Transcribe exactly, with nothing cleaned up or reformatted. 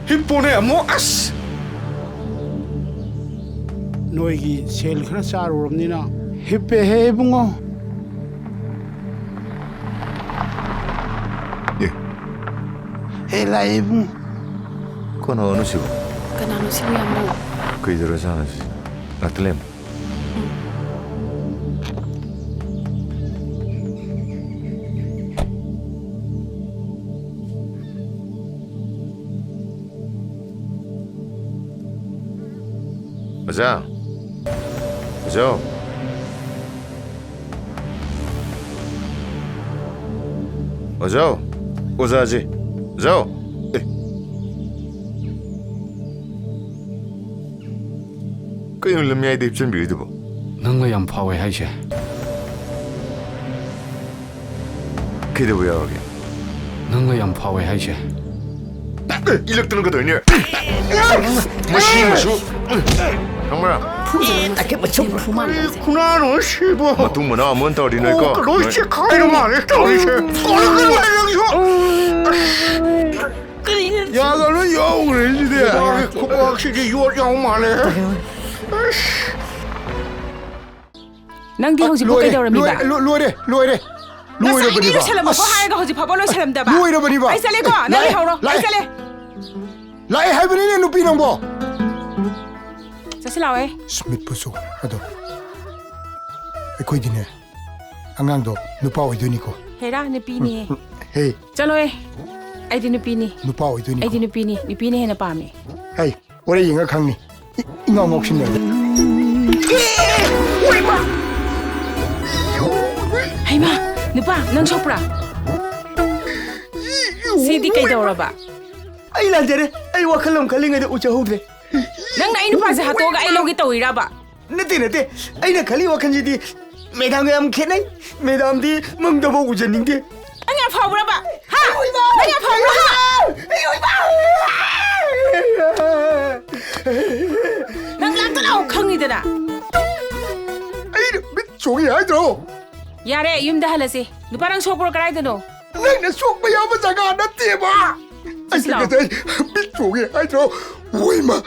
ꯍꯤꯞꯄꯣꯅꯦ ꯑꯃꯨꯛ, ꯑꯁ! ꯅꯣꯏꯒꯤ ꯁꯦꯜ ꯈꯔ ꯆꯥꯔꯨꯔꯕꯅꯤꯅ ꯍꯤꯞꯄꯦꯍꯦ ꯏꯕꯨꯡꯉꯣ꯫ ꯑꯦ꯫ ꯑꯦ, ꯂꯥꯛꯑꯦ ꯏꯕꯨꯡꯉꯣ꯫ ꯀꯅꯥꯅꯣ ꯁꯤꯕꯨ? ꯀꯅꯥꯅꯣ ꯁꯤꯕꯨ ꯌꯥꯝꯕꯨ? ꯀꯩꯗꯧꯔꯖꯥꯠꯅꯣ ꯁꯤ? ꯉꯥꯛꯇ ꯂꯩꯔꯝꯃꯣ꯫ ꯑꯣꯖꯥ! ꯑꯣꯖꯥ! ꯑꯣꯖꯥ! ꯑꯣꯖꯥꯁꯦ! ꯑꯣꯖꯥ! ꯑꯦ! ꯀꯩꯅꯣ ꯂꯝꯌꯥꯏꯗ ꯍꯤꯞꯆꯟꯕꯤꯔꯤꯗꯨꯕꯣ? ꯅꯪꯒ ꯌꯥꯝ ꯐꯥꯎꯋꯦ ꯍꯥꯏꯁꯦ꯫ ꯀꯩꯗꯧꯕ ꯌꯥꯎꯔꯒꯦ? ꯅꯪꯒ ꯌꯥꯝ ꯐꯥꯎꯋꯦ ꯍꯥꯏꯁꯦ꯫ ꯑꯦ, ꯏꯜꯂꯛꯇꯅ ꯀꯩꯗꯧꯔꯤꯅꯦ? ꯃꯁꯤ ꯃꯁꯨ꯫ ꯈꯪꯕ꯭ꯔꯥ? ꯐꯨꯖꯔꯣ ꯃꯁꯤ꯫ ꯐꯨꯃꯥꯟ ꯍꯥꯏꯁꯦ꯫ ꯈꯨꯅꯥꯅꯣ ꯁꯤꯕꯣ꯫ ꯃꯇꯨꯡ ꯃꯅꯥꯎ ꯑꯃꯨꯛ ꯇꯧꯔꯗꯤ ꯅꯣꯏꯀꯣ꯫ ꯀꯣꯛꯀ ꯂꯣꯏ ꯅꯣꯏ꯫ ꯆꯦꯈꯥꯏꯔ ꯃꯥꯜꯂꯦ ꯇꯧꯔꯤꯁꯦ꯫ ꯀꯣꯛꯀ ꯂꯣꯏ ꯅꯪꯁꯨ꯫ ꯀꯔꯤꯅꯣ? ꯌꯥꯒ ꯂꯣꯏ ꯌꯥꯎꯈ꯭ꯔꯦ ꯁꯤꯗꯤ꯫ ꯈꯨꯕꯥꯛ-, ꯈꯨꯕꯥꯛꯁꯤꯗꯤ ꯌꯣꯠ ꯌꯥꯎ ꯃꯥꯜꯂꯦ꯫ ꯑꯁ꯫ ꯅꯪꯗꯤ ꯑ, ꯍꯧꯖꯤꯛꯄꯨ ꯂꯣꯏꯔꯦ, ꯀꯩꯗꯧꯔꯝꯃꯤꯕ? ꯂꯣꯏꯔꯦ, ꯂꯣ-, ꯂꯣꯏꯔꯦ, ꯂꯣꯏꯔꯦ꯫ ꯉꯁꯥꯏꯗꯤ ꯂꯣꯏꯔꯕꯅꯤꯕ꯫ ꯂꯣꯏꯁꯜꯂꯝꯃꯣꯀꯣ ꯑꯁ꯫ ꯍꯥꯏꯔꯒ ꯍꯧꯖꯤꯛ ꯐꯥꯎꯕ ꯂꯣꯏꯁꯜꯂꯝꯗꯕ꯫ ꯂꯣꯏꯔꯕꯅꯤꯕ꯫ ꯑꯩ ꯆꯠꯂꯦꯀꯣ, ꯑꯁ, ꯅꯪ ꯂꯥꯛꯑꯦ, ꯂꯩꯍꯧꯔꯣ, ꯑꯩ ꯂꯥꯛꯑꯦ꯫ ꯆꯠꯂꯦ꯫ ꯂꯥꯛꯑꯦ ꯍꯥꯏꯕꯅꯤꯅꯦ ꯅꯨꯄꯤ ꯅꯪꯕꯣ꯫ ꯆꯠꯁꯤ ꯂꯥꯛꯑꯣꯍꯦ꯫ ꯁ꯭ꯃꯤꯠꯄꯨꯁꯨ ꯑꯗꯣ꯫ ꯑꯩꯈꯣꯏꯗꯤꯅꯦ, ꯑꯉꯥꯡꯗꯣ ꯅꯨꯄꯥ ꯑꯣꯏꯗꯣꯏꯅꯤꯀꯣ꯫ ꯍꯦꯔꯥ, ꯅꯨꯄꯤꯅꯦ꯫ ꯎꯝ, ꯎꯝ, ꯍꯦ꯫ ꯆꯠꯂꯣꯍꯦ꯫ ꯑꯩꯗꯤ ꯅꯨꯄꯤꯅꯤ꯫ ꯅꯨꯄꯥ ꯑꯣꯏꯗꯣꯏꯅꯤꯀꯣ꯫ ꯑꯩꯗꯤ ꯅꯨꯄꯤꯅꯤ꯫ ꯅꯨꯄꯤꯅ ꯍꯦꯟꯅ ꯄꯥꯝꯃꯤ꯫ ꯍꯩ, ꯍꯣꯔꯦꯟ ꯌꯦꯡꯉ ꯈꯪꯅꯤ꯫ ꯏ-, ꯏꯉꯥꯎ ꯉꯥꯎꯁꯤꯟꯅꯔꯦ꯫ ꯍꯩꯃꯥ, ꯅꯨꯄꯥ, ꯅꯪ ꯁꯣꯛꯄ꯭ꯔꯥ? ꯁꯤꯗꯤ ꯀꯩꯗꯧꯔꯕ? ꯑꯩ ꯂꯥꯟꯖꯔꯦ꯫ ꯑꯩ ꯋꯥꯈꯜ ꯑꯃ ꯈꯜꯂꯤꯉꯩꯗ ꯎꯖꯍꯧꯗ꯭ꯔꯦ꯫ ꯅꯪꯅ ꯑꯩ ꯅꯨꯄꯥꯁꯦ ꯍꯥꯠꯇꯣꯛꯑꯒ ꯑꯩ ꯂꯧꯒꯦ ꯇꯧꯔꯤꯔꯕ? ꯅꯠꯇꯦ, ꯅꯠꯇꯦ꯫ ꯑꯩꯅ ꯈꯜꯂꯤ ꯋꯥꯈꯜꯁꯤꯗꯤ ꯃꯦꯗꯥꯝꯒ ꯌꯥꯝ ꯈꯦꯠꯅꯩ꯫ ꯃꯦꯗꯥꯝꯗꯤ ꯃꯪꯗꯐꯥꯎ ꯎꯖꯅꯤꯡꯗꯦ꯫ ꯅꯪ ꯌꯥꯝ ꯐꯥꯎꯕ꯭ꯔꯕ? ꯍꯥ? ꯅꯪ ꯌꯥꯝ ꯐꯥꯎꯕ꯭ꯔꯕ? ꯅꯪ ꯂꯥꯛꯇ ꯂꯥꯛꯑꯣ ꯈꯪꯉꯤꯗꯅ꯫ ꯑꯩꯅ ꯃꯤꯠ ꯁꯣꯛꯏ ꯍꯥꯏꯗ꯭ꯔꯣ? ꯌꯥꯔꯦ, ꯌꯨꯝꯗ ꯍꯜꯂꯁꯤ꯫ ꯅꯨꯄꯥ, ꯅꯪ ꯁꯣꯛꯄ꯭ꯔꯣ? ꯀꯗꯥꯏꯗꯅꯣ? ꯅꯪꯅ ꯁꯣꯛꯄ ꯌꯥꯕ ꯖꯒꯥ ꯅꯠꯇꯦꯕ꯫ ꯑꯩ ꯆꯠꯁꯤ ꯂꯥꯛꯑꯣ꯫ ꯁꯦꯀ꯭ꯔꯦꯇꯔꯤ, ꯃꯤꯠ ꯆꯣꯡꯉꯦ ꯍꯥꯏꯗ꯭ꯔꯣ? ꯍꯣꯏꯃ!